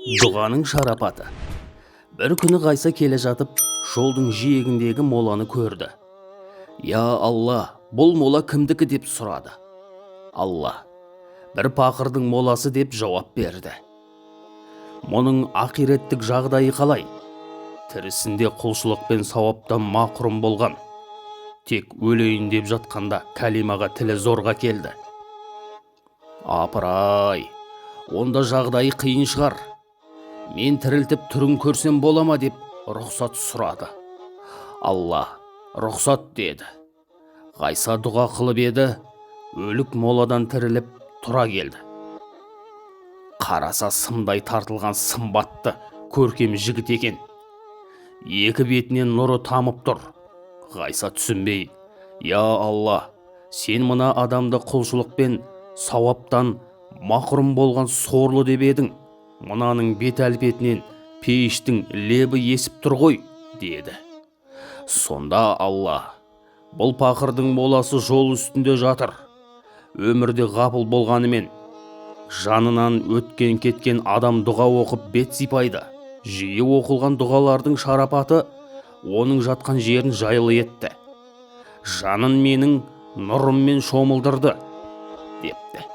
Дұғаның шарапаты. Бір күні Ғайса келе жатып, жолдың жиегіндегі моланы көрді. «Я Алла, бұл мола кімдікі?» деп сұрады. Алла: «Бір пақырдың моласы», – деп жауап берді. «Мұның ақиреттік жағдайы қалай?» «Тірісінде құлшылық пен сауаптан мақұрым болған. Тек өлейін деп жатқанда кәлимаға тілі зорға келді». «Апырай, онда жағдайы қиын шығар. Мен тірілтіп, түрін көрсем бола ма?» – деп рұқсат сұрады. Алла: «Рұқсат», – деді. Ғайса дұға қылып еді, өлік моладан тіріліп тұра келді. Қараса, сымдай тартылған сымбатты көркем жігіт екен. Екі бетінен нұры тамып тұр. Ғайса түсінбей: «Я Алла, сен мына адамды құлшылық пен сауаптан мақұрым болған сорлы деп едің. Мынаның бет әлпетінен пейіштің лебі есіп тұр ғой», – деді. Сонда Алла: «Бұл пақырдың моласы жол үстінде жатыр. Өмірде ғапыл болғанымен, жанынан өткен кеткен адам дұға оқып, бет сипайды. Жиі оқылған дұғалардың шарапаты оның жатқан жерін жайлы етті, жанын менің нұрыммен шомылдырды», – депті.